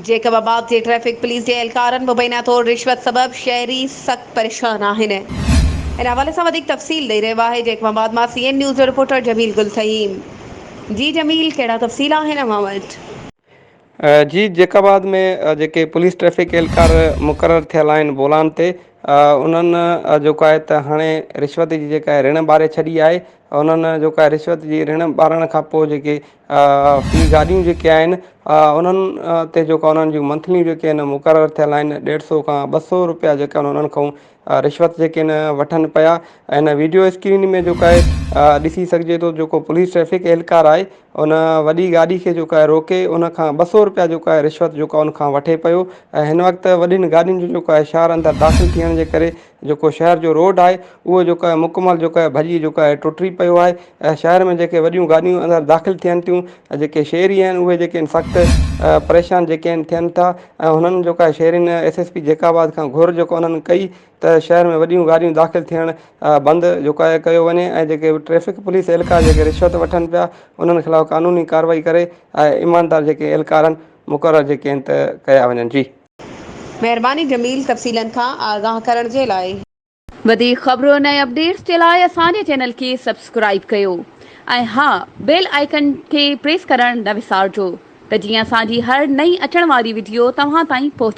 Jacob آباد جي traffic police جي اهلڪارن مبينا طور رشوت سبب شهري سخت پريشان آهن. ان حوالي سان وڌيڪ تفصيل ڏئي رهيو آهي جيڪب آباد مان سي اين نيوز جو رپورٽر جميل گل فهيم. جي جميل ڪهڙا تفصيل آهن اوهان وٽ. جي جيڪب آباد ۾ جيڪي پوليس ٽريفڪ اهلڪار مقرر ٿيل آهن بولان تي انهن جيڪو آهي ته هاڻي رشوت جي جيڪا رڻ ٻاري ڇڏي آهي انهن جيڪو آهي رشوت جي رڻ ٻارڻ کان پوء جيڪي في گاڏيون جيڪي آهن انهن تي جيڪو انهن جون منٿليون جيڪي آهن مقرر ٿيل آهن ڏيڍ سو کان 200 روپيا جيڪا آهن انهن کان رشوت جيڪي آهن وٺن پيا ۽ هن ويڊيو اسڪرين ۾ جيڪو آهي ڏسي سگهجي ٿو جيڪو پوليس ٽريفڪ اهلڪار آهي ان وڏي گاڏي کي جيڪو آهي روڪي ان کان 200 روپيا جيڪو آهي رشوت جيڪو ان کان وٺي پيو ۽ هن وقت وڏين گاڏين جو جيڪو آهي شهر اندر داخل ٿيڻ جي ڪري جيڪو شهر جو روڊ آهي اهو جيڪو آهي مڪمل جيڪو آهي ڀڄي جيڪو آهي ٽٽي پيو آهي ۽ شهر ۾ جيڪي وڏيون گاڏيون اندر داخل ٿين ٿيون ۽ جيڪي شهري آهن اهي جيڪي آهن سخت پريشان جيڪي آهن ٿين ٿا ۽ هنن جيڪو آهي شهرين ايس ايس پي جيڪب آباد کان گهر جيڪو انهن ڪئي ته شهر ۾ وڏيون گاڏيون داخل ٿيڻ بند جيڪو آهي ڪيو وڃي ۽ جيڪي ٽريفڪ پوليس اهلڪار جيڪي رشوت وٺن پيا انهن خلاف قانوني ڪارروائي ڪري ۽ ايماندار جيڪي اهلڪار آهن مقرر جيڪي آهن ته ڪيا وڃن جي. مهرباني جميل تفصيلن کان آگاهه ڪرڻ جي لاء. وڌيڪ خبرن ۽ اپڊيٽس جي لاء اسان جي چينل کي سبسڪرائيب ڪيو ۽ ها بيل آئيڪن کي پريس ڪرڻ نه وسارجو ته جيئن اسان جي هر نئين اچڻ واري وڊيو توهان تائين پهچي.